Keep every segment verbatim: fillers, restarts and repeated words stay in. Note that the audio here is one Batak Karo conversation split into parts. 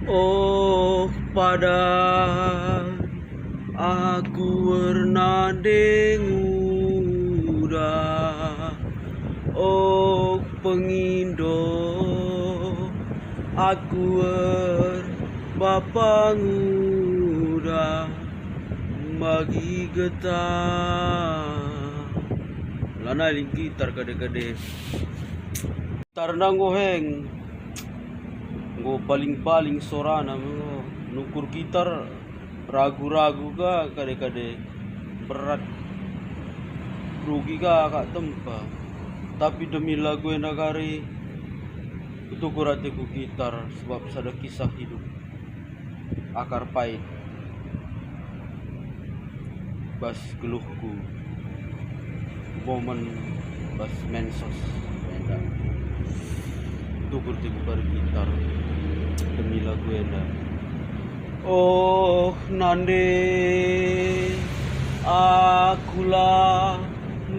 Oh, padan, aku ernande nguda. Oh, pengindo, aku erbapa nguda bagi getah. Lanai ling gitar kade-kade. Gitar enda enggo heng, enggo baling-baling sorana me enggo. Nukur gitar ragu-ragu ka kade-kade, berat, rugi ka kak tempa. Tapi demi lagu enda kari, kutukur ateku gitar, sebab sada kisah hidup. Akar pait bas geluhku, momen bas mensos enda. Tukur-tukur gitar demi lagu enda. Oh, nande, akulah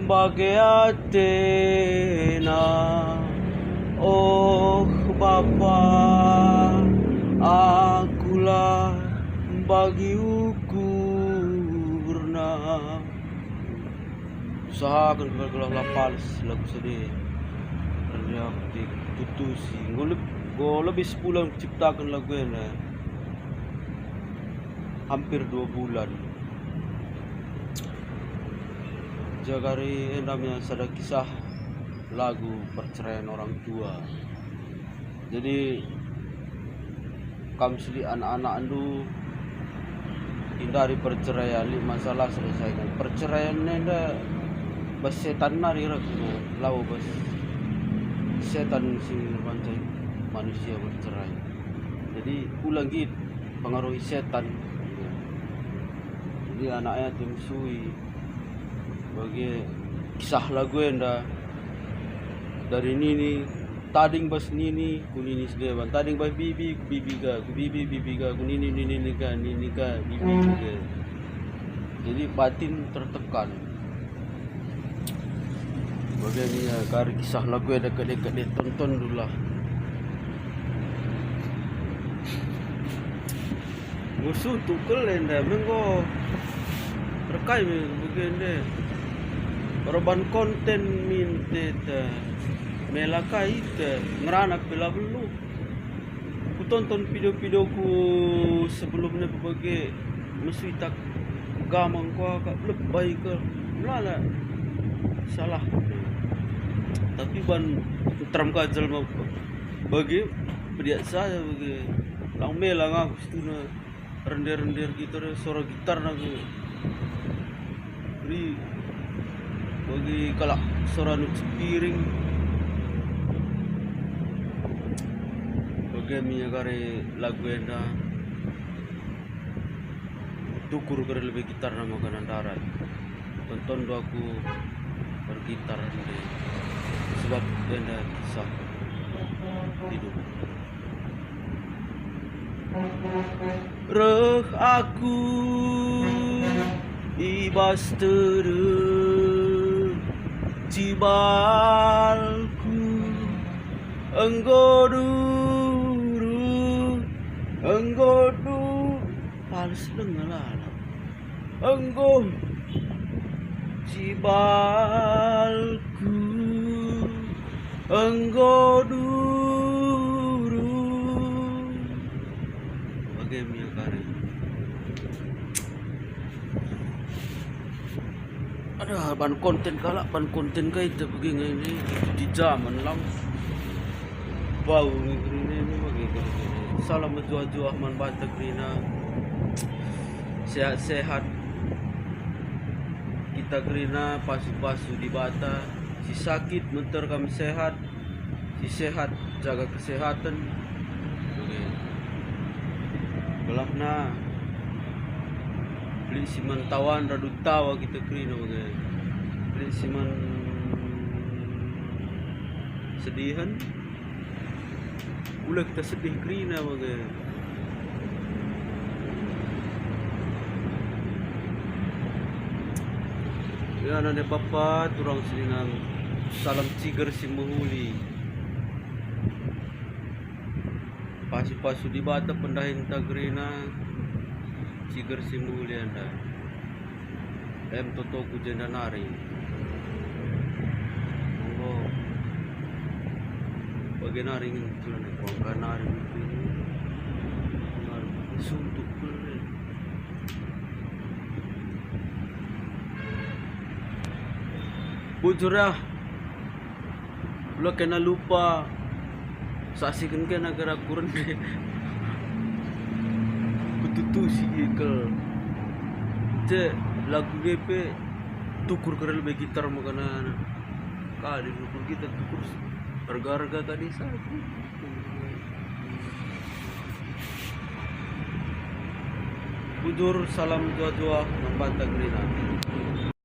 bage atena. Oh, Bapa, akulah bagi ukurna. Usahaken gelah-gelah la pals lagu sade. Rende aku tutusi. Enggo leb-, enggo lebih sebulan kuciptaken lagu enda. Hampir dua bulan. Jagari enda me sada kisah lagu perceraian orang tua. Jadi, kam seli anak-anakndu, hindari perceraian, lit masalah selesaikan. Perceraian enda bas setan nari reh, labo bas setan si banci manusia bercerai. Jadi, ula nggit pengaruhi setan. Jadi, anak yatim sui. Bage kisah lagu enda, dari nini, tading bas nini, ku nini si deban, tading bas bibi, ku bibi ka, ku bibi, bibi ka, ku nini, nini ka, nini ka, bibi ka. Jadi batin tertekan. Bage nia kari kisah lagu enda, kade-kade tonton dulu lah. Musuh tukel enda me enggo. Rekai me bage enda. Erban konten minte te. Mela kai te, ngerana pe la beluh. Kutonton video-videoku sebelumna pe bage, mesui tak gamang kuakap lebai ke. Melala salah. Tapi ban nterem ka jelma bage, pediat saya bage. Lang mela ngaku situna. Rende-rende gitar, sora gitar nangke. Ri bagi kalak sora nu cepiring. Bage me ia kari lagu enda. Tukur kari lebe gitar nama kanan darat. Tonton do aku bergitar ende. Sebab enda kisah hidup. Reh aku i bas tereh cibalku, enggo duru, enggo du-, pals denga lalap. Enggo cibalku, enggo duru. Bage me ia kari. Ada ban konten kalak, ban konten kai te bage ngene di zaman lau. Bau nge kerina me bage kene-kene. Salam mejuah-juah man banta kerina. Sehat-sehat kita kerina, pasu-pasu Dibata. Si sakit menter kam sehat, si sehat jaga kesehatan. Bage. Gelahna belit si man tawan radu tawa kita kerina bage. Belit si man sedihen. Ula kita sedih kerina bage. Ya, nande papa, turang seninang, salam ciger si mehuli. Pasu-pasu Dibata pendahinta kerina, Siger si Mulia ndai. Em totoku jenda nari. Monggo. Bage nari ngenculan, kuangka nari nari suntuk kul. Bujur ya. Ula kena lupa saksiken kena kerakuren. Betutu si ke. Ce lagu ge pe tukur kerel be gitar makana. Kali tukur gitar tukur harga-harga tadi satu. Bujur, salam juah-juah, nampanta kerina.